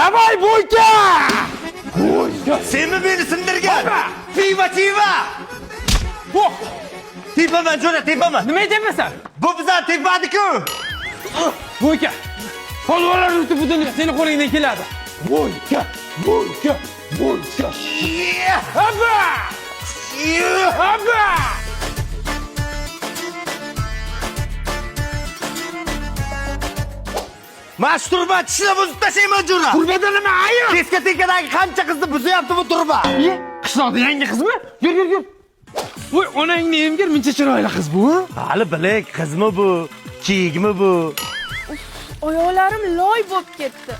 Давай, Boyka! Senmi meni sindirgan? Piva, piva! Voh! Tepaman, jo'ra, tepaman. Nima aytyapsan? Bu bizani tepadi-ku. Boyka! Polvonlar yurti bu dunyo seni qo'lingdan keladi. Boyka! Boyka! Boyka! Hoppa! Hoppa! Mana shu turba tishini buzib tashlayman, jo'ra. Turbada nima ayib? Diskotekadagi qancha qizni buzyapti bu turba. Iye, qishloqda yangi qizmi? Yur, yur, yur. Voy, onangni emgir, muncha chiroyli qiz bu. Hali bilak, qizmi bu? Kiyikmi bu? Oyoqlarim loy bo'lib ketdi.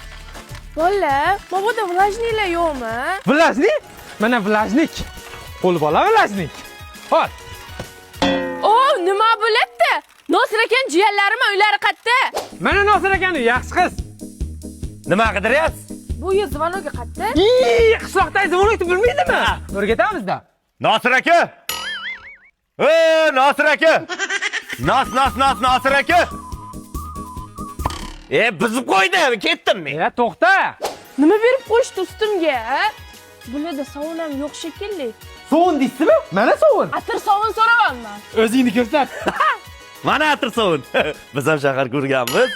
Bola, mabodo влажный lar yo'qmi? Влажный? Mana влажник. Qo'l bola влажник. Hop. O, nima bo'libdi? Nosir aka jiyanlarim uylari qayerda? Mana Nosir akani yaxshi qiz. Nima qidiryapsiz? Bu yer звонок i qayerda? Ii, qishloqdagi звонок ni bilmaydimi? O'rgatamizda. Nosir aka! Ey, Nosir aka! Nos, nos, nos, Nosir aka! E, buzib qo'ydi, ketdim men. E, to'xta. Nima berib qo'yishdi ustimga? A? Bularda sovun ham yo'q shekilli. Sovun deysizmi? Mana sovun. Atir sovun so'rayapman. O'zingni ko'rsat. Mana atir sovun. Biz ham shahar ko'rganmiz.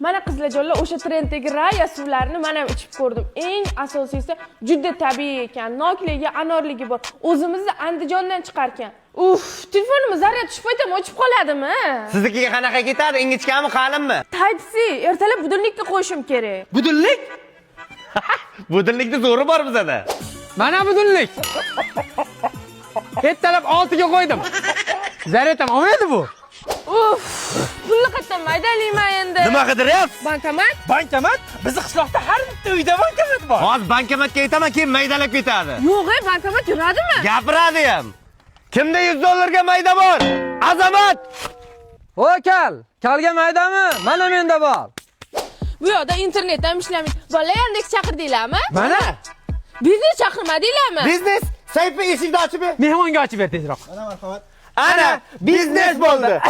Mana qizlarjonlar, o'sha trenddagi Raya suvlarini men ham ichib ko'rdim. Eng asosiysi juda tabiiy ekan. Nokligi, anorligi bor. O'zimizni Andijondan chiqarkan. Uf, telefonimiz zaryad tushib qo'ytam o'chib qoladimi? Siznikiga qanaqa ketadi? Ingichkami, qalinmi? Type-C, ertalab budilnikka qo'yishim kerak. Budilnik? Budilnikni zo'ri bor bizada. Mana budilnik. Ertalab 6 ga qo'ydim. Zaryad ham olmaydi bu. Uf, pulni qayerdan maydalayman endi? Nima qidiryapsiz? Bankomat? Bankomat? Bizni qishloqda har bitta uyda bankomat bor. Hozir bankomatga aytaman, keyin maydalab ketadi. Yo'q, e, bankomat yuradimi? Gapiradi ham. Kimda 100 dollarga mayda bor? Azamat! O kal, kalga maydami? Mana menda bor. Bu yoqda internet ham ishlamaydi. Bola, Yandex chaqirdinglarmi? Mana Biznes chaqirmadinglarmi? Biznes sayfi eshikni ochib ber. mehmonga ochib ber tezroq. Ana, biznes bo'ldi.